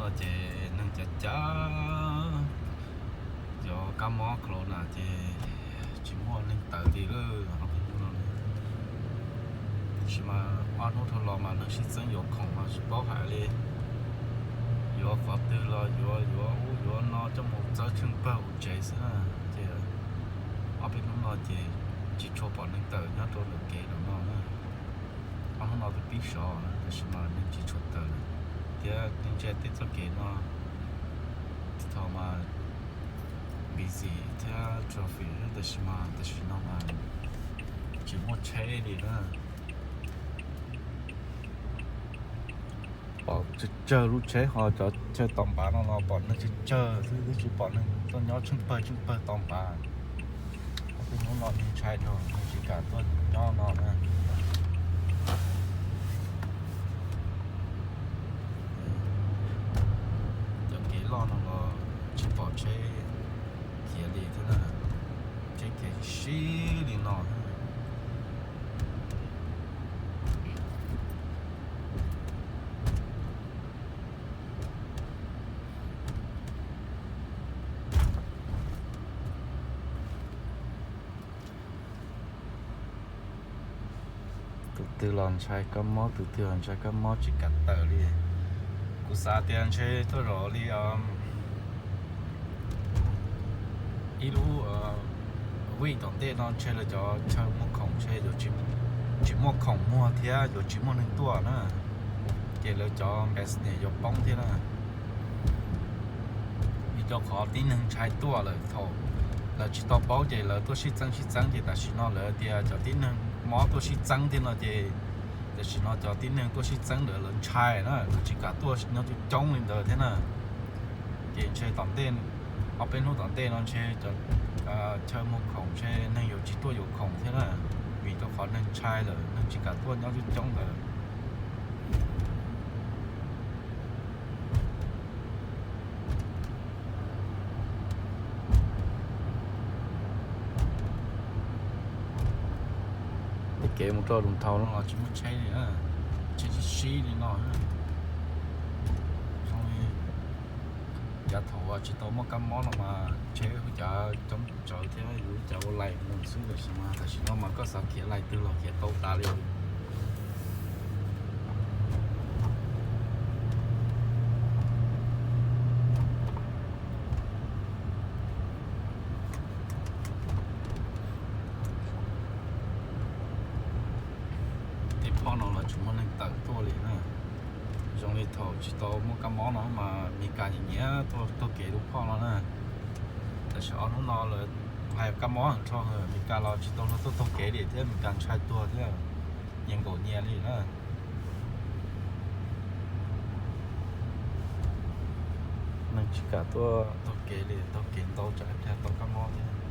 Ces neeg cav cav, cov kab mob corona ces tsis muaj neeg tawm li lawm. Tab sis mas ob hnub dhau los mas neeg sib txeeb yuav khoom mas tsis paub hais li. Yuav qhov twg los yuav, yuav ub yuav no coj mus txawb tsheej pawg hauv tsev xwb na. Ces ob peb hnub no ces tsis tshua pom neeg tawm nyob rau ntawm kev no na. Ob hnub no twb pib sov na, tab sis mas neeg tsis tshua tawm lawm, thiab yeej ntsia tej txoj kev no thaum mas busy thiab traffic, tab sis mas tam sim no mas tsis muaj tsheb li na. Pom tsawg tsawg lub tsheb, ho cov chaw tom npav no los pom neeg tsawg tsawg xwb, twb tsis pom neeg tuaj nyob tsheej pawg tsheej pawg tom npav. Ob peb hnub no neeg ntshai dhau, neeg tsis kam tuaj nyob no na. Cov kev loj no los tsis pom tsheb khiav li thiab na, tsheb khiav sib li no. Tus twg los ntshai kab mob, tus twg los ntshai kab mob tsis kam tawm li. Kuv xav tias ntshe tuaj zov li ib lub week tom ntej no ntshe lawv cov chaw muag khoom ntshe yuav tsis muaj khoom muag thiab yuav tsis muaj neeg tuaj na. Ces lawv cov business yuav poob thiab na. Vim rau qhov tib neeg ntshai tuaj lawm, thaum lawv tsis tau paub ces lawv tuaj sib txeeb sib txeeb ces tam sim no lawv tias cov tib neeg mob tuaj sib txeeb thiab no ces tam sim no cov tib neeg tuaj sib txeeb ntawd lawv ntshai na, lawv tsis kam tuaj nyob coob coob li ntawd thiab na. Ces ntshe tom ntej, ob peb hnub tom ntej no ntshe chaw muag khoom ntshe neeg yuav tsis tuaj yuav khoom thiab na, vim rau qhov neeg ntshai lawm neeg tsis kam tuaj nyob coob coob ntawd. Tej kev mus rau Lus Thau no los tsis muaj tsheb li, tsheb sib sib li no. Zoo li yav thaum uas tsis tau muaj kab mob no mas tsheb hu cav coob tsawv thiab yus cav ua lais mus xwb, tam sim no mas koj xav khiav lais twg los khiav tau tas li. Tej phoj no los tsis muaj neeg tawm tuaj li na. Zoo li thaum tsis tau muaj kab mob no mas Mes Kas nyiam nyiam tuaj taug kev lub phoj no na. Tab sis ob hnub no lawv hais kab mob heev rho, Mes Kas los tsis tau luag tuaj taug kev li thiab Mes Kas ntshai tuag thiab, nyias nkaum nyias li na. Neeg tsis kam tuaj taug kev li, taug kev ntau tsam ib pliag tau kab mob thiab.